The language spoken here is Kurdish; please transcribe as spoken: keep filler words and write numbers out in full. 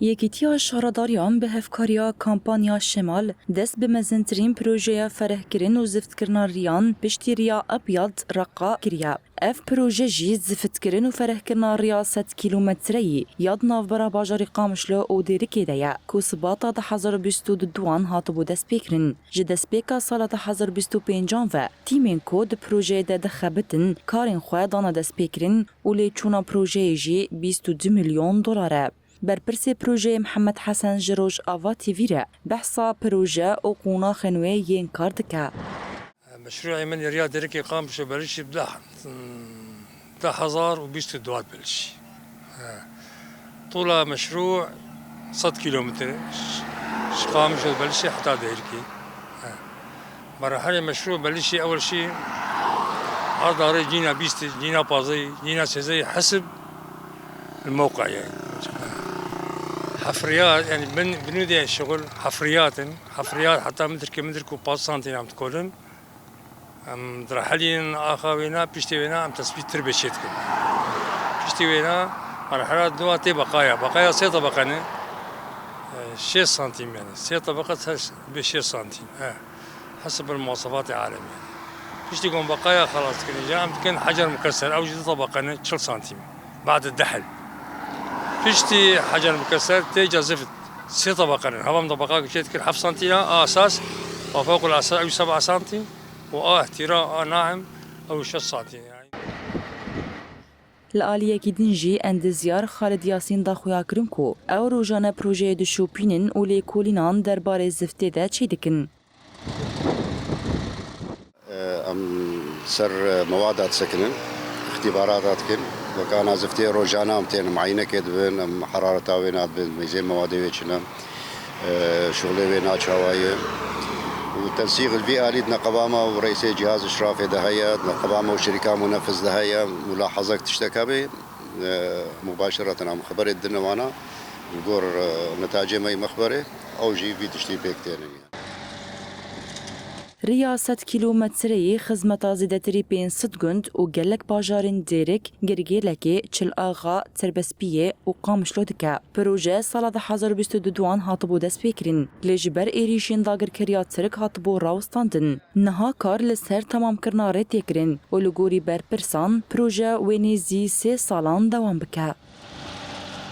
Yekîtiya Şaredariyan bi hevkariya Kampanya Şemal dest bi mezintirîn projeya ferehkirin û ziftkirina riyan piştî riya Abyad Reqa kiriye. Ev proje jî ziftkirin û ferehkirina riya sed kîlometreyî ya di navbera bajarê Qamişlo û Dêrikê de ye, ku sibata du hezar û bîst û duan hatibû destpêkirin. Ji destpêka sala du hezar û bîst û pêncan ve tîmên ku di projeyê de dixebitin karên xwe dane destpêkirin û lêçûna projeyê jî bîst û du milyon dolar e. Berpirsê projeyê Mihemed Hesen ji Rojava T V re behsa proje û qonaxên wê yên kar dike. Meşrûê min ê riya Dêrikê Qamişlo Belişî bi deh, deh hezar û bîst û dua Belişî. He. Tûla meşrû sed kîlometre, ji Qamişlo Belişî heta Dêrikê. He. Merahelê meşrû Belişî ewel şî arda rê cîna bîstê, cîna pazdehî, cîna sêzdehî hesib li mewqeyê. Hefriyat, yani bin, binûdê şixul hefriyat in. Hefriyat heta metrkê metrk û panc santîn em dikolin. Em dirahelînin axa wêna, piştê wêna em tespît tirbê çê dikin. Piştê wêna merhela dua tê beqaya. Beqaya sê tebeqe ne. E, şêst santîm yani. Sê tebeqe ser bê şêst santîm. He. Hesib bil muwasafatê alemî. Piştî ku em beqaya xelas dikin, îca em dikin hecer mukeser, ew jî du tebeqe ne, çil santîm. Bade dehil. Piştî hecer mukeser tê ca zift. Sê tebeqe ne. Hava em tebeqa ku çê dikir heft santîm ya, a esas, wa fewqul esas, ew seba santîm. û a ihtîra a naim ew şeş santîm yani. Li aliyekî din jî endezyar Xalid Yasîn da xuyakirin ku ew rojane projeyê dişopînin û lêkolînan derbarê ziftê de çêdikin. Em ser mewada disekinin, îxtîbarata dikin. Wek ana ziftê rojane em tên, em eynekê dibin, em herareta wê nadibin, mêzê mewadê wê çi ne. Şuxulê wê naçawa ye. Û tensîq li vî alî di neqeba me û reîsê cîhaz îşrafê de heye, di neqeba me û şirîka munefiz de heye. Mulahezek tiştek hebe, mubaşereten em xeberê didine wana, li gor netacê me yê mexberê, ew jî vî tiştî pêk tênin. Riya sed kîlometreyî xizmeta zêdetirî pênc sed gund û gelek bajarên Dêrik, Girgêlekê, Çil Axa, Tirbespiyê û Qamişlo dike. Proje sala du hezar û bîst û duan hatibû destpêkirin, lê ji ber êrîşên dagirkeriya Tirk hatibû rawestandin. Niha kar li ser temamkirina rê tê kirin û li gorî berpirsan proje wê nêzî sê salan dewam bike.